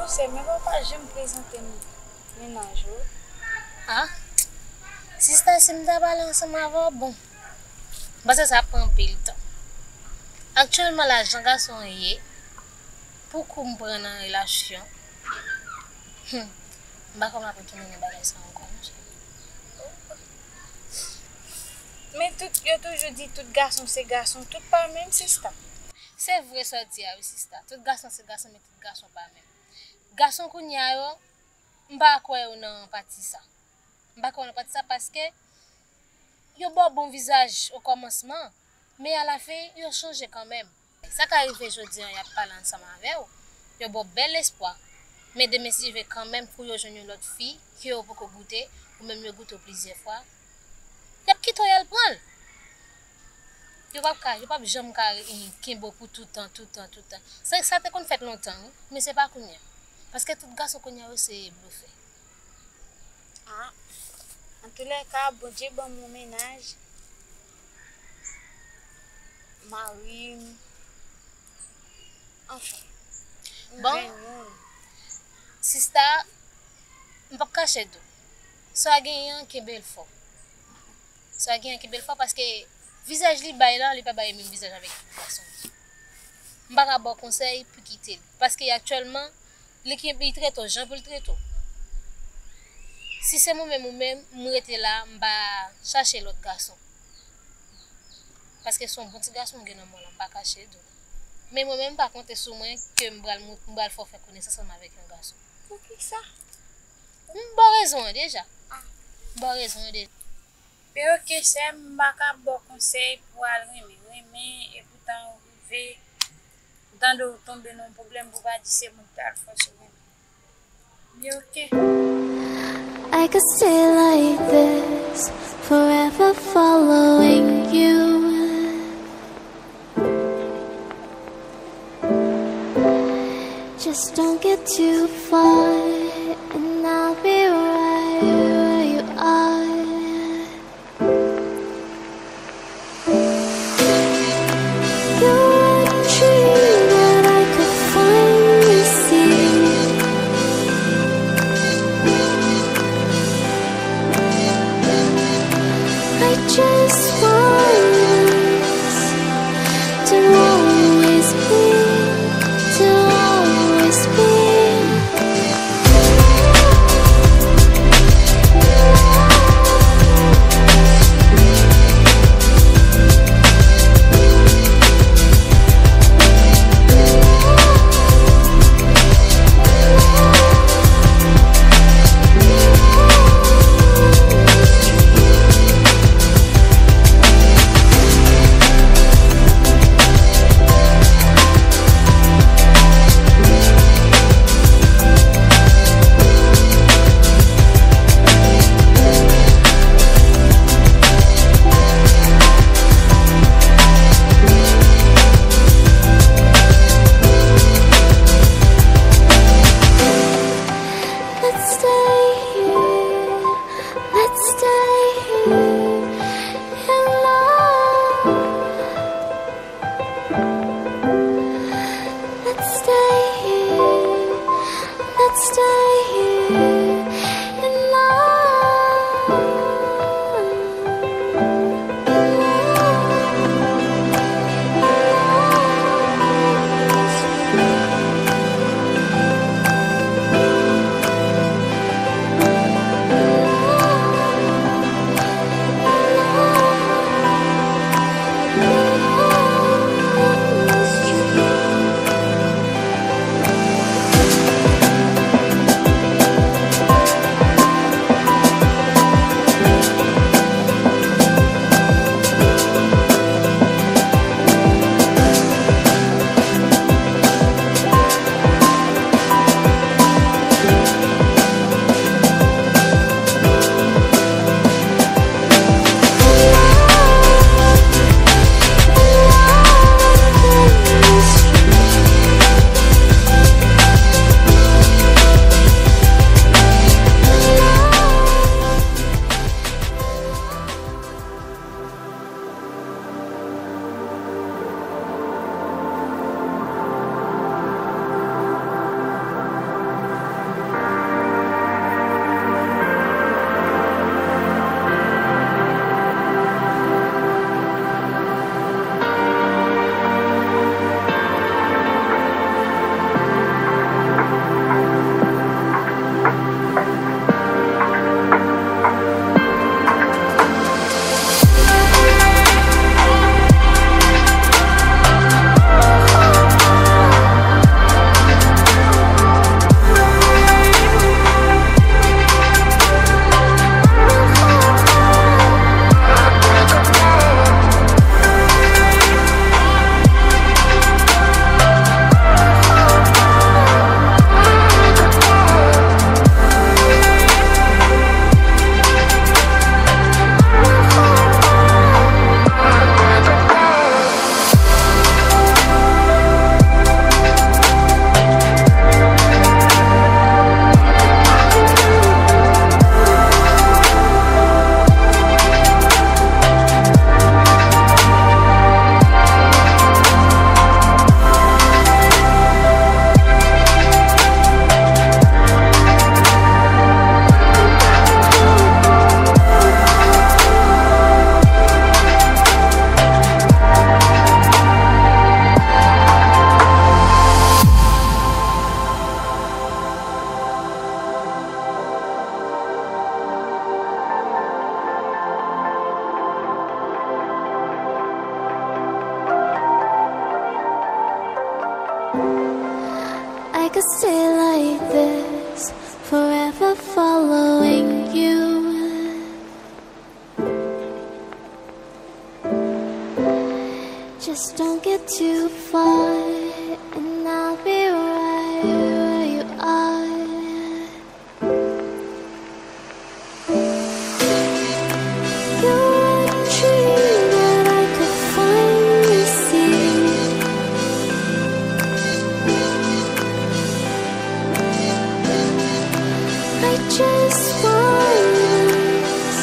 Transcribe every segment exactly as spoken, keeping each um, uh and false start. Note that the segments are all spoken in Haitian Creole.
Sè, men papa janm prezante m mennaj ou. Ah, sista, si m ta pale ansanm avè w, bon, m panse sa ap pran anpil tan. Aktyèlman la, jan gason an ye, pou kou m pran nan relasyon, hmm, m pa kwè m ap retounen nan bagay sa ankò, monchè. Men tout, yo toujou di tout gason se gason, tout pa menm, sista. Se vre sa w di a, wi, sista. Tout gason se gason, men tout gason pa menm. Gason kounye a yo, m pa kwè yo nan pati sa. M pa kwè yo nan pati sa paske yo ba w bon vizaj o kòmansman, men alafen, yo chanje kanmenm. Sa ka rive jodi an, y ap pale ansanm avè w, yo ba w bèl espwa, men demen si Dye vle kanmenm pou yo jwenn yon lòt fi ke yo poko goute, ou menm yo goute w plizyè fwa, y ap kite w y al pran l. Yo p ap ka, yo p ap janm ka, eh, kenbe w pou tout tan, tout tan, tout tan. Sa, sa te konn fèt lontan, wi, men se pa kounye a. Paske tout gason kounye a yo se blofè. Ah, antoulèka, Bondye ban m yon mennaj, mari m, anfen, m Bon. jwenn moun. Sista, m p ap kache di w. Sa w genyen an, kenbe l fò. Sa w genyen an, kenbe l fò, paske vizaj li bay la, li pa bay menm vizaj avèk gason. M pa ka ba w konsèy pou kite l. Paske aktyèlman, li ki, li trete w jan pou l trete w. Si se mwen menm ou menm, m rete la, m pa chache lòt gason. Paske se yon bon ti gason m gen nan men w la, m pa kache di w. Men mwen menm, m pa konte sou mwen ke m pral mont-, m pral fè w fè konesans ansanm avèk yon gason. Poukisa? M ba w rezon an deja. Ah. M ba w rezon an deja. Men oke, sè m, m pa ka ba w konsèy pou w al renmen. Renmen, epoutan ou rive, m tande w tonbe nan yon pwoblèm pou w pa di se moun k t al fòse w renmen. Men oke. I could stay like this, forever following you. Just don't get too far, and I'll be right where you are. You're a dream that I could finally see. I just want us to always be, to always be. Just don't get too far, and I'll be right where you are. You're a dream that I could finally see. I just want us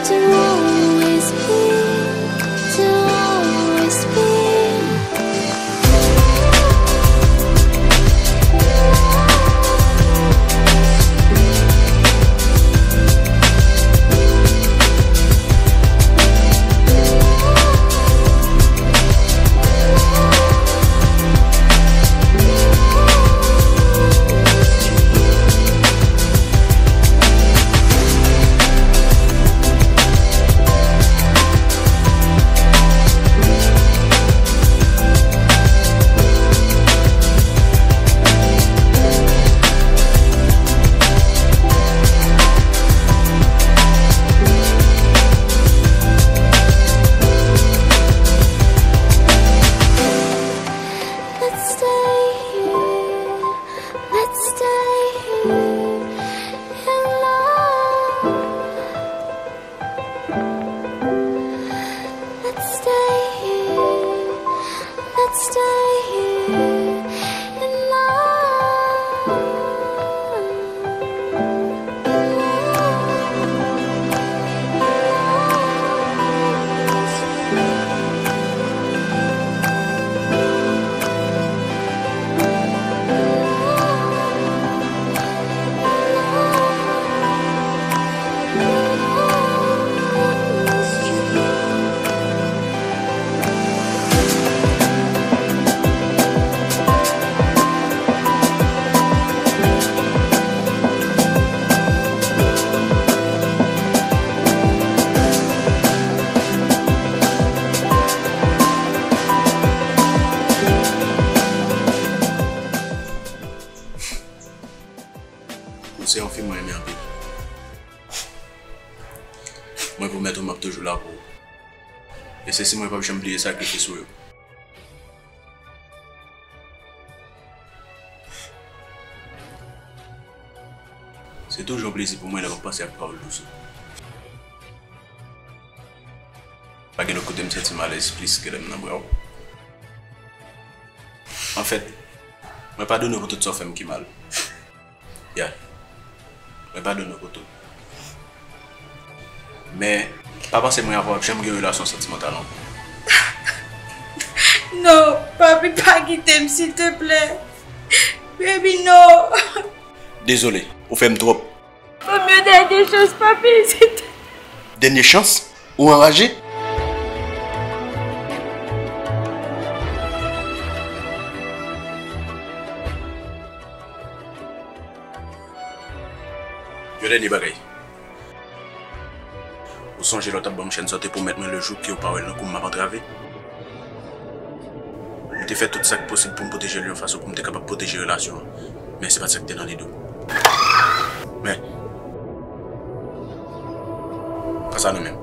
to always be, to always be. Let's stay here, let's stay here in love. Let's stay here, let's stay here in love. Ou se yon fi mwen renmen anpil. Mwen pwomèt ou m ap toujou la pou ou. E se si mwen p ap janm bliye sakrifis ou yo. Se toujou yon plezi pou mwen lè m ap panse ak pawòl dous ou. Pa gen lòt kote m santi m alèz plis ke lè m nan bra w. Anfèt, mwen padone w pou tout sa w fè m ki mal. Ya. Mwen padone w pou tout. Men, pa panse mwen avè w ap janm gen relasyon santimantal ankò. Non, papi, pa kite m, silteplè. Baby, non. Dezole, ou fè m twòp. Ban m yon dènye chans, papi, silteplè. Dènye chans? Ou anraje? Yon dènye bagay. Ou sonje lè w t ap ban m chèn sa, w te pwomèt mwen le jou ke w pa wè l nan kou m, m ap antrave? M te fè tout sa k posib pou m pwoteje l yon fason pou m te kapab pwoteje relasyon an. Men se pa t sa k te nan lide w. Men, pa sa nou menm.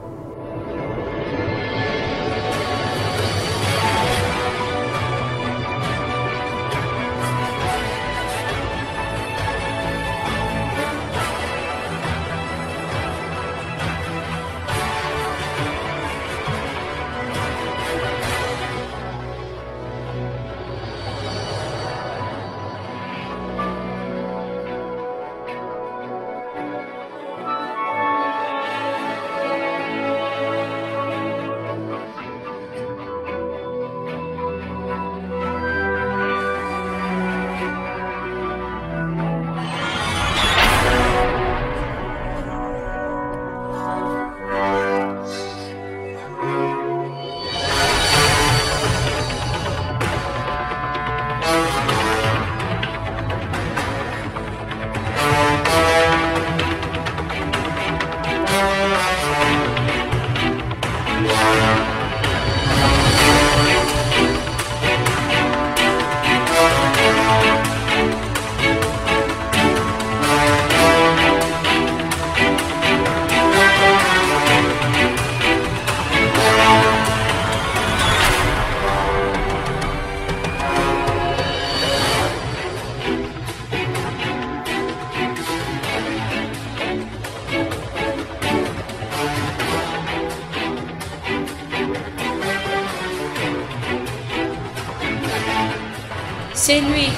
Senlwi,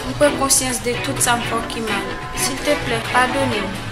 m pran konsyans de tout sa m fè w ki mal. Silteplè, padone m.